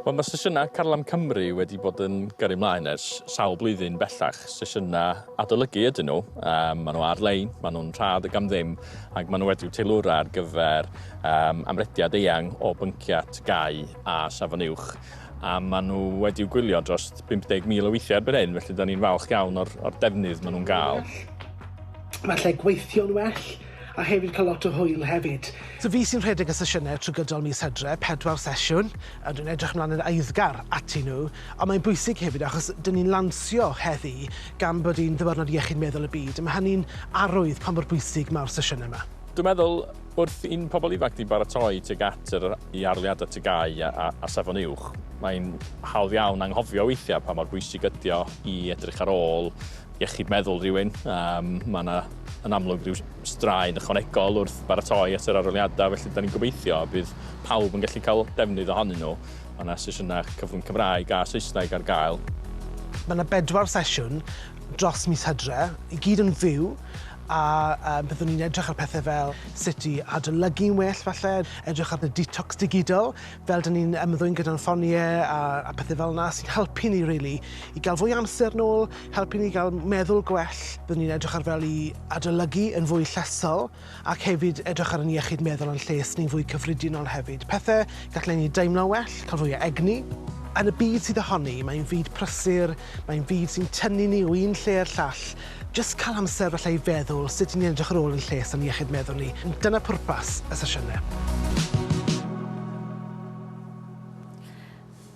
Wel, mae sesiynau Carlam Cymru wedi bod yn gyrru ymlaen ers sawl blwyddyn bellach. Sesiynau adolygu ydyn nhw. Maen nhw ar-lein, maen nhw'n rhad ac am ddim, ac maen nhw wedi'u teilwra ar gyfer amrediad eang o bynciau TGAU a Safon Uwch. A maen nhw wedi'u gwylio dros 50,000 o weithiau erbyn hyn, felly da ni'n falch iawn o'r defnydd maen nhw'n gael. Mae lle gweithio'n well, a hefyd cael lot o hwyl hefyd. So fi sy'n rhedeg y sesiynau trwy gydol mis Hydre, 4 sesiwn, a dwi'n edrych ymlaen yn eiddgar ati nhw, ond mae'n bwysig hefyd achos dyn ni'n lansio heddi gan bod hi'n ddiwrnod iechyd meddwl y byd, a mae hynny'n arwydd pa mor bwysig mae'r sesiynau yma. Dwi'n meddwl, wrth i'n pobl ifanc di baratoi tuag at yr i arholiadau TGAU a Safon Uwch, mae'n hawdd iawn anghofio weithiau pa mor bwysig ydi o i edrych ar ôl iechyd meddwl rhywun. Mae yna yn amlwg rhyw straen ychwanegol wrth baratoi at yr arholiadau, felly da ni'n gobeithio bydd pawb yn gallu cael defnydd ohonyn nhw. Mae yna sesiynau cyfrwng Cymraeg a Saesneg ar gael. Mae yna 4 sesiwn dros mis Hydre, i gyd yn fyw, a byddwn ni'n edrych ar pethau fel sut i adolygu'n well falle, edrych ar y detox digidol, fel dyn ni'n ymddwyn gyda'n ffoniau a pethau fel yna, sy'n helpu ni really i gael fwy amser nôl, helpu ni gael meddwl gwell. Byddwn ni'n edrych ar fel i adolygu yn fwy llesol ac hefyd edrych ar ein iechyd meddwl a'n lles ni'n fwy cyffredinol hefyd. Pethau gallen ni deimlo well, cael fwy o egni. Yn y byd sydd ohoni, mae'n fyd prysur, mae'n fyd sy'n tynnu ni o un lle i'r llall. Jyst cael amser falle i feddwl sut ni'n edrych ar ôl yn lles a'n iechyd meddwl ni. Dyna pwrpas y sesiynau.